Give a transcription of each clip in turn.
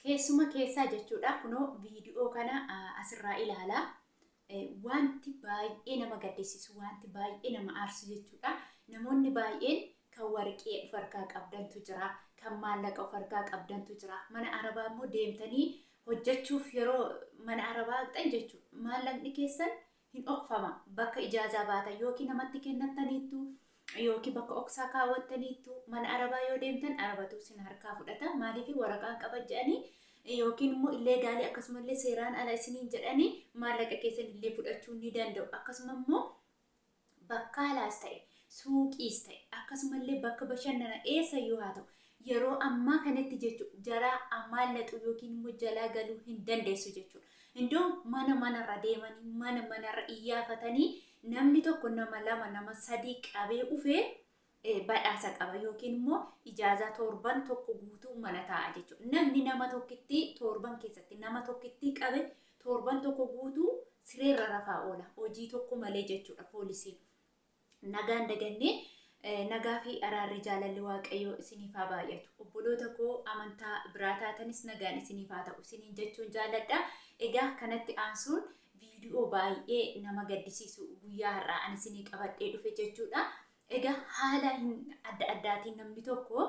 Keessuma keessaa jechuudha kunoo viidiyoo kana asirraa ilaalaa. Wanti baay'ee nama gaddisiisu, wanti baay'ee nama aarsu jechuudha. Namoonni baay'een kan warqee of harkaa qabdantu jira, kan maallaqa of harkaa qabdantu jira. Mana arabaa immoo deemtanii hojjechuuf yeroo mana arabaa dhaqxan jechuudha. Maallaqni keessan hin dhokfama. Bakka ijaazaa baatan yookiin namatti kennattaniittu yookiin bakka oksaa kaawwattaniittu mana arabaa yoo deemtan arabatu isin harkaa fudhata. Maaliif waraqaan qaba jedhanii yookiin immoo illee gaalii akkasumallee seeraan ala isiniin jedhanii maallaqa keessan illee fudhachuu ni danda'u. Akkasuma immoo bakkaalaas ta'e suuqiis ta'e akkasumallee bakka bashannana eessayyuu haa ta'u yeroo ammaa kanatti jechuudha jalaa maallaqu yookiin immoo jalaa galuu hin dandeessu jechuudha. Iddoo mana manarra deemanii mana manarra iyyaafatanii namni tokko nama lama nama sadii qabee dhufee badhaasa qaba yookiin immoo ijaazaa torban tokko guutuu mana taa'a jechuudha. Namni nama tokkitti torban keessatti nama tokkitti qabe torban tokko guutuu sireerra rafaa oola hojii tokko malee jechuudha poolisiin. Nagaan dagannee nagaa fi araarri jaalalli waaqayyoo isiniif haa baay'atu. Obboloota koo amantaa biraa taatanis nagaan isiniif haa ta'u isiniin jechuun jaalladha. Egaa kanatti aansuun viidiyoo baay'ee nama gaddisiisu guyyaa har'aa ani isinii qabadhee dhufe jechuudha. Egaa haala adda addaatiin namni tokko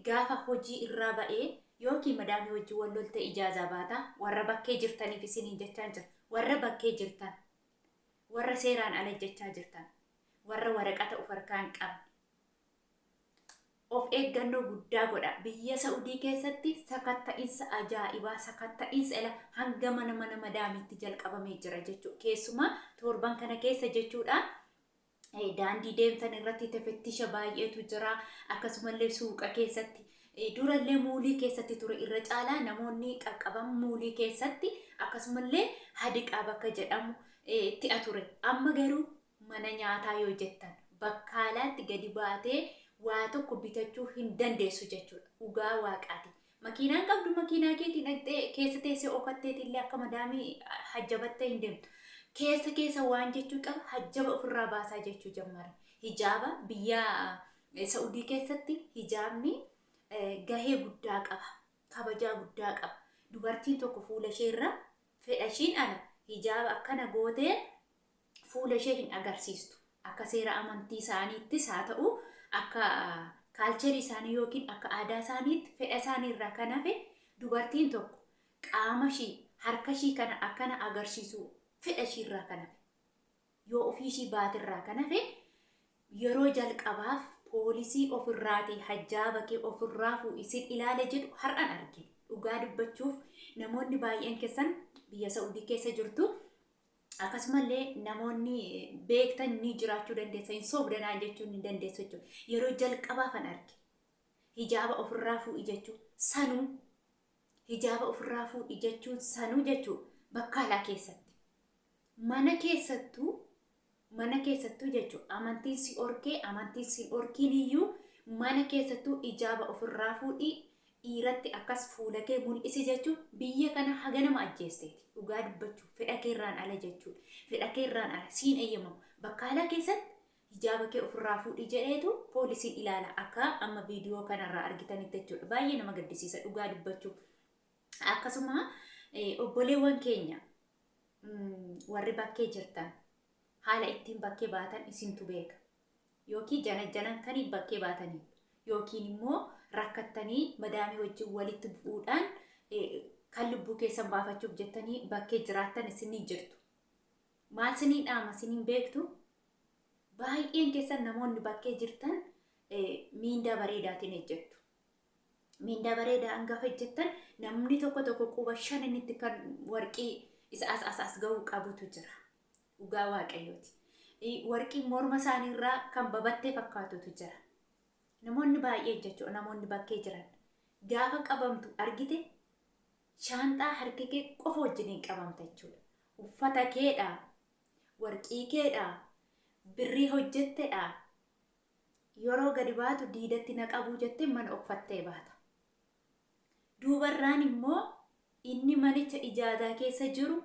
gaafa hojii irraa ba'ee yookiin madaamii wajjin wal lolte ijaazaa baata. Warra bakkee jirtaniif isiniin jechaa jira. Warra bakkee jirtan, warra seeraan ala jechaa jirtan, warra waraqata of harkaa hin qabne. Of eeggannoo guddaa godha. Biyya Sa'udii keessatti sakatta'insa ajaa'ibaa, sakatta'insa ila hanga mana mana madaamiitti jalqabamee jira jechuudha. Keessumaa torban kana keessa jechuudha. Daandii deemtan irratti tefettisha baay'eetu jira. Akkasumallee suuqa keessatti durallee muulii keessatti ture irra caalaa namoonni qaqqaban muulii keessatti akkasumallee hadiqaa bakka jedhamu ti'a ture. Amma garuu mana nyaataa yoo jettan bakkaalaatti gadi baatee waa tokko bitachuu hin dandeessu jechuudha. Dhugaa waaqaati. Makiinaan qabdu makiinaa keetiin dhaqxee keessa teessee okatteetillee akka madaamii hajjabattee hin deemtu. Keessa keessa waan jechuu qaba hajjaba ofirraa baasaa jechuu jammare. Hijaaba biyya Sa'udii keessatti hijaabni gahee guddaa qaba. Kabajaa guddaa qaba. Dubartiin tokko fuula isheerra fedha ishiin ala hijaaba akkana gootee fuula ishee hin agarsiistu. Akka seera amantii isaaniittis haa ta'u akka kaalcherii isaanii yookiin akka aadaa isaaniitti fedha isaanii irraa kan hafe dubartiin tokko qaama ishii harka ishii kana akkana agarsiisu fedha ishii irraa kan hafe yoo ofii ishii baatirraa kan hafe yeroo jalqabaaf poolisii ofirraatii hajjaaba kee ofirraa fuudhi ilaale jedhu har'an argine. Dhugaa dubbachuuf namoonni baay'een keessan biyya Sa'udii keessa jirtu. Akkasumallee namoonni beektan ni jiraachuu dandeessa. Hin soobdanaa jechuun ni dandeessu jechuudha. Yeroo jalqabaafan arge. Hijaaba ofirraa fuudhi jechuun sanuu hijaaba ofirraa fuudhi jechuun sanuu jechuudha bakkaalaa keessatti. Mana keessattuu jechuudha amantiin si orkee amantiin si orkiin iyyuu mana keessattuu hijaaba ofirraa fuudhi dhiiratti akkas fuula kee mul'isi jechuun biyya kana haga nama ajjeesteeti. Dhugaa dubbachuuf fedha keerraan ala jechuudha. Fedha keerraan ala siin eeyyamamu. Bakkaalaa keessatti hijaaba kee ofirraa fuudhi jedheetu poolisiin ilaala akka amma viidiyoo kanarraa argitanitti jechuudha. Baay'ee nama gaddisiisa dhugaa dubbachuuf. Akkasuma obboleewwan keenya warri bakkee jirtan haala ittiin bakkee baatan isintu beeka. Yookiin jana janantanii bakkee baatanii yookiin immoo rakkattanii madaamii wajjin walitti bu'uudhaan kan lubbuu keessan baafachuuf jettanii bakkee jiraattan isinii jirtu. Maal isinii dhaama isiniin beektu? Baay'een keessan namoonni bakkee jirtan miindaa bareedaatiin hojjettu. Miindaa bareedaa hangafa hojjettan namni tokko tokko quba shananitti kan warqii isa as as as ga'uu qabutu jira. Dhugaa waaqayyooti. Warqii morma isaaniirraa kan babattee fakkaatutu jira. Namoonni baay'een jechuudha namoonni bakkee jiran gaafa qabamtu argite shaanxaa harka kee qofa wajjiniin qabamta jechuudha. Uffata keedhaa, warqii keedhaa, birrii hojjettedhaa yeroo gadi baatu diidatti na qabuu jettee mana uffattee baata. Duubarraan immoo inni manicha ijaazaa keessa jiru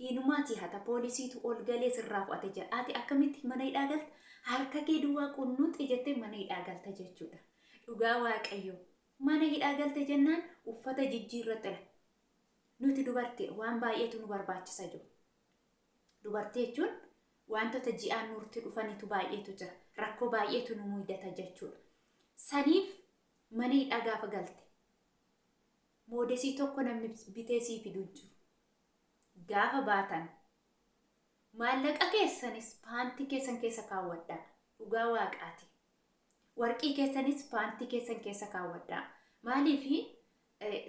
inumaa si hata poolisiitu ol galee sirraa fudhate jira. Ati akkamitti mana hidhaa galta? Harka kee duwwaa qunnuuxi jettee mana hidhaa galta jechuudha. Dhugaa waaqayyo. Mana hidhaa galte jennaan uffata jijjiirrattila. Nuti dubartii waan baay'eetu nu barbaachisa jiru. Dubartii jechuun wantoota ji'aan nurti dhufanitu baay'eetu jira. Rakkoo baay'eetu nu mudata jechuudha. Saniif mana hidhaa gaafa galte moodesii tokko namni bitee sii fiduu jiru. Gaafa baatan maallaqa keessanis paantii keessan keessa kaawwadhaa. Dhugaa waaqaati. Warqii keessanis paantii keessan keessa kaawwadhaa. Maaliif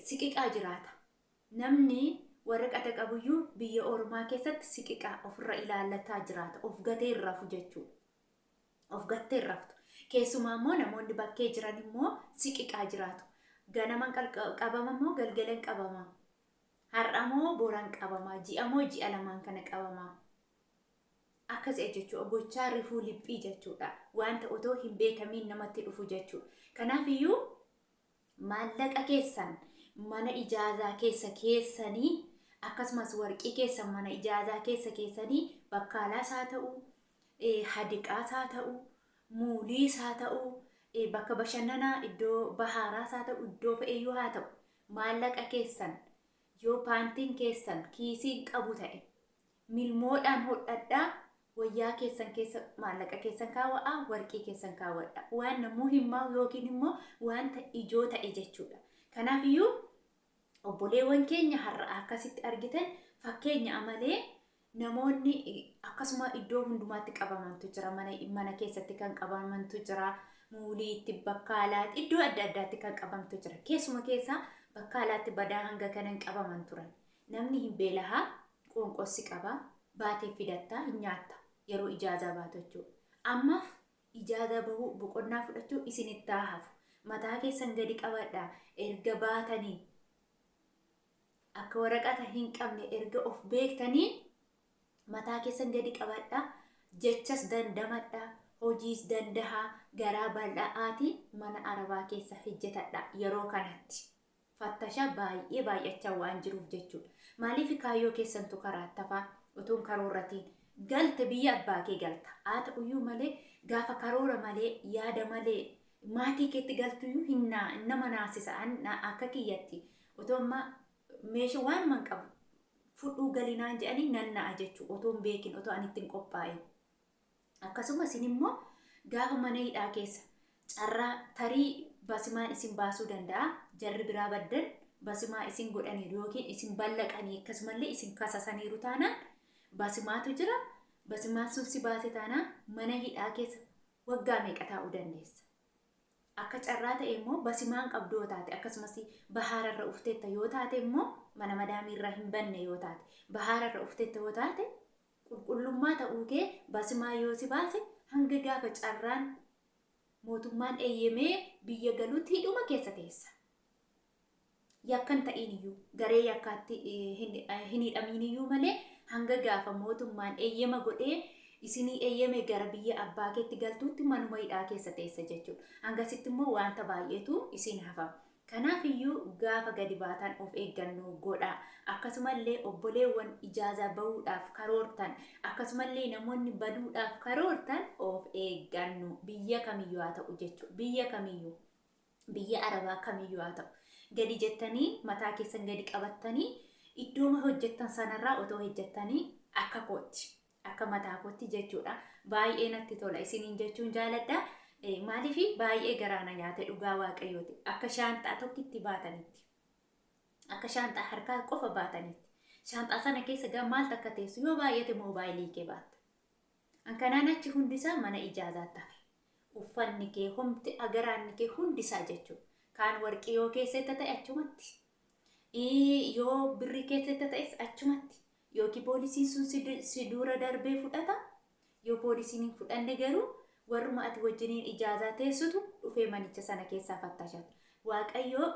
siqiqaa jiraata. Namni waraqata qabuyyuu biyya ormaa keessatti siqiqaa ofirra ilaallataa jiraata. Of gatee hin rafu jechuudha. Of gattee hin raftu. Keessumaa immoo namoonni bakkee jiran immoo siqiqaa jiraatu. Ganaman qabama moo galgalan qabama? Har'a moo boran qabama? Ji'a moo ji'a lamaan kana qabama? Akkas jechuudha. Gochaa rifuu liphii jechuudha. Wanta otoo hin beekamiin namatti dhufu jechuudha. Kanaafiyyuu maallaqa keessan mana ijaazaa keessa keessanii, akkasumas warqii keessan mana ijaazaa keessa keessanii, bakkaalaas haa ta'u, hadiqaas haa ta'u, muuliis haa ta'u, bakka bashannanaa iddoo bahaaraas haa ta'u, iddoo fe'eyyuu haa ta'u, maallaqa keessan yoo paantiin keessan kiisiin qabu ta'e milmoodhaan hodhadhaa, wayyaa keessan keessa maallaqa keessan kaawwadhaa, warqii keessan kaawwadhaa. Waan namuu himaa yookiin immoo wanta ijoo ta'e jechuudha. Kanaafiyyuu obboleewwan keenya har'a akkasitti argitan fakkeenya amalee namoonni akkasuma iddoo hundumaatti qabamantu jira. Mana keessatti kan qabamantu jira. Muuliitti, bakkaalaatti, iddoo adda addaatti kan qabamtu jira. Keessuma keessaa bakkaalaatti badaa hanga kanan qabaman turan. Namni hin beelahaa, qoonqossi qaba, baatee fidattaa, hin nyaatta yeroo ijaazaa baatu jechuudha. Ammaaf ijaazaa bahuu boqonnaa fudhachuu isinitti haa hafu. Mataa keessan gadi qabadhaa. Erga baatanii akka waraqata hin qabne erga of beektanii mataa keessan gadi qabadhaa. Jechas dandamadhaa. Hojiis dandahaa, garaa bal'aatii mana arabaa keessa hojjetadha yeroo kanatti. Fattasha baay'ee baay'achaa waan jiruuf jechuudha. Maaliif kaayyoo keessantu karaa tafaa otoon karoorratiin galte biyya abbaa kee galta. Haa ta'uyyuu malee gaafa karoora malee yaada malee maatii keetti galtuyyuu hin nama naasisa akka kiyyatti. Otoo amma meeshaa waan man qabu fudhuu galinaan jedhanii nan na'a jechuudha. Otoo hin beekin, otoo ani ittiin qophaa'in. Akkasumas isin immoo gaafa mana hidhaa keessa carraa tarii basimaan isin baasuu danda'a. Jarri biraa baddan basimaa isin godhaniiru yookiin isin ballaqanii akkasumallee isin kasasaniiru taanaan basimaatu jira. Basimaan sun si baase taanaan mana hidhaa keessa waggaa meeqa taa'uu dandeessa. Akka carraa ta'e immoo basimaan qabdu yoo taate, akkasumas bahaararra ufteetta yoo taate immoo mana madaamiirraa hin banne yoo taate, bahaararra ufteetta yoo taate, qulqullummaa ta'uu kee basimaa yoo si baase hanga gaafa carraan mootummaan eeyyamee biyya galuutti hidhuma keessa teessa. Yakkan ta'iin iyyuu garee yakkaatti hin hidhamiin iyyuu malee hanga gaafa mootummaan eeyyama godhee isinii eeyyame gara biyya abbaa keetti galtuutti manuma hidhaa keessa teessa jechuudha. Hangasitti immoo wanta baay'eetu isin hafa. Kanaaf iyyuu gaafa gadi baatan of eeggannoo godhaa. Akkasumallee obboleewwan ijaazaa bahuudhaaf karoortan, akkasumallee namoonni baduudhaaf karoortan of eeggannoo biyya kamiyyuu haa ta'u jechuudha. Biyya kamiyyuu, biyya arabaa kamiyyuu haa ta'u. Gadi jettanii mataa keessan gadi qabattanii iddooma hojjettan sanarraa otoo hojjettanii akka kootti, akka mataa kootti jechuudha. Baay'ee natti tola isiniin jechuun jaaladha. Maaliif baay'ee garaana nyaate dhugaa waaqayyooti. Akka shaanxaa tokkitti baatanitti. Akka shaanxaa harkaa qofa baatanitti. Shaanxaa sana keessa gaa maaltu akka teessu yoo baay'ate moobaayilii kee baatta. Kanaan achi hundisaa mana ijaazaatti hafe. Uffanni kee homti agaraanni kee hundisaa jechuudha. Kaan warqii yoo keessatti ta'e achumatti. Yoo birrii keessatti ta'es achumatti. Yookiin poolisiin sun si dura darbee fudhata. Yoo poolisiin hin fudhanne garuu warruma ati wajjiniin ijaazaa teessutu dhufee manicha sana keessaa fattashata. Waaqayyoo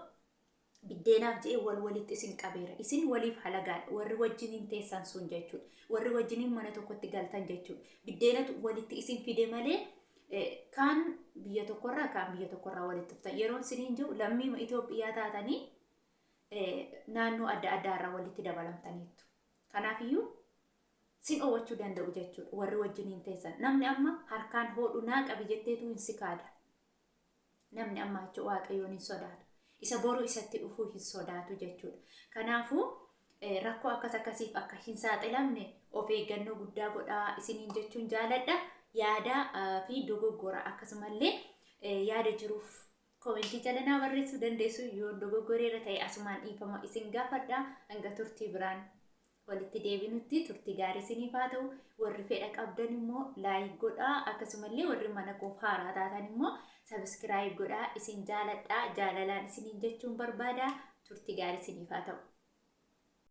biddeenaaf jedhee wal walitti isin qabeera. Isin waliif halagaadha. Warri wajjiniin teessan sun jechuudha. Warri wajjiniin mana tokkotti galtan jechuudha. Biddeenatu walitti isin fide malee kaan biyya tokkorraa kaan biyya tokkorraa walitti dhuftan. Yeroon isiniin jiru lammii Itoophiyaa taatanii naannoo adda addaarraa walitti dabalamtaniittu. Kanaafiyyuu sin oowwachuu danda'u jechuudha warri wajjiniin teessan. Namni amma harkaan hodhu naa qabi jetteetu hin si kaada. Namni amma jechuudha waaqayyoon hin sodaatu. Isa boruu isatti dhufuu hin sodaatu jechuudha. Kanaafuu rakkoo akkas akkasiif akka hin saaxilamne of eeggannoo guddaa godhaa isiniin jechuun jaaladha. Yaada fi dogoggora akkasumallee yaada jiruuf koomentii jala naa barreessuu dandeessu. Yoo dogoggoreera ta'e asumaan dhiifama isin gaafadha. Hanga turtii biraan walitti deebinutti turtii gaarii isiniif haa ta'u. Warri fedha qabdan immoo like godhaa, akkasumallee warri mana koof haaraa taatan immoo subscribe godhaa. Isin jaaladha, jaalalaan isiniin jechuun barbaada. Turtii gaarii isiniif haa ta'u.